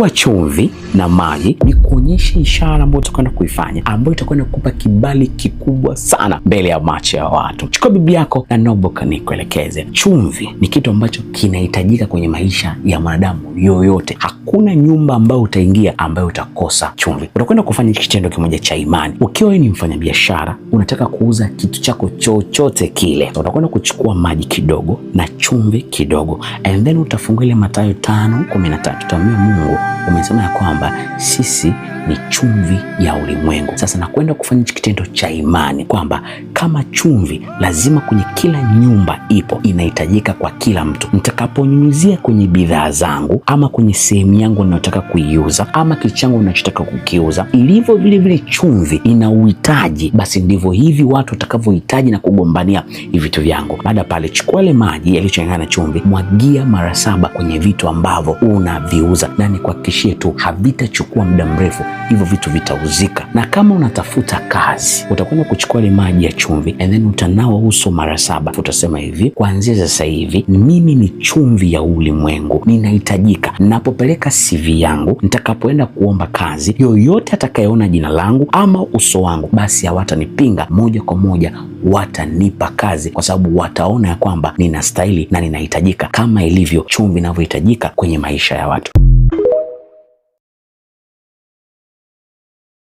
Chukua chumvi na maji, ni kuonyesha ishara ambayo utakwenda kuifanya, ambayo itakwenda kukupa kibali kikubwa sana mbele ya macho ya watu. Chukua Biblia yako na notebook nikuelekeze. Chumvi ni kitu ambacho kinahitajika kwenye maisha ya mwanadamu yoyote. Hakuna nyumba ambayo utaingia ambayo utakosa chumvi. Utakwenda kufanya kitendo kimoja cha imani. Ukiwa wewe ni mfanyabiashara, unataka kuuza kitu chako chochote kile, utakwenda kuchukua maji kidogo na chumvi kidogo, and then utafungua ile Mathayo 5:13. Utaambia Mungu, umesema ya kwamba sisi ni chumvi ya ulimwengu. Sasa nakwenda kufanya kitendo cha imani kwamba kama chumvi lazima kwenye kila nyumba ipo, inahitajika kwa kila mtu. Nitakaponyunyizia kwenye bidhaa zangu ama kwenye sehemu yangu ninayotaka kuiuza ama kitu changu ninachotaka kukiuza, ilivyo vile vile chumvi ina uhitaji, basi ndivyo hivi watu watakavyohitaji na kugombania hivi vitu vyangu. Baada pale, chukua ile maji yaliyochanganywa na chumvi, mwagia mara 7 kwenye vitu ambavyo unaviuza, na nikuhakikishie tu havitachukua muda mrefu, hivyo vitu vitauzika. Na kama unatafuta kazi, utakwenda kuchukua ile maji ya chumvi and then utanawa uso mara 7. Utasema hivi, kuanzia sasa hivi mimi ni chumvi ya ulimwengu, ninahitajika. Ninapopeleka CV yangu, nitakapoenda kuomba kazi, yoyote atakayeona jina langu ama uso wangu, basi hawatanipinga moja kwa moja, watanipa kazi, kwa sababu wataona ya kwamba ninastahili na ninahitajika, kama ilivyo chumvi inavyohitajika kwenye maisha ya watu.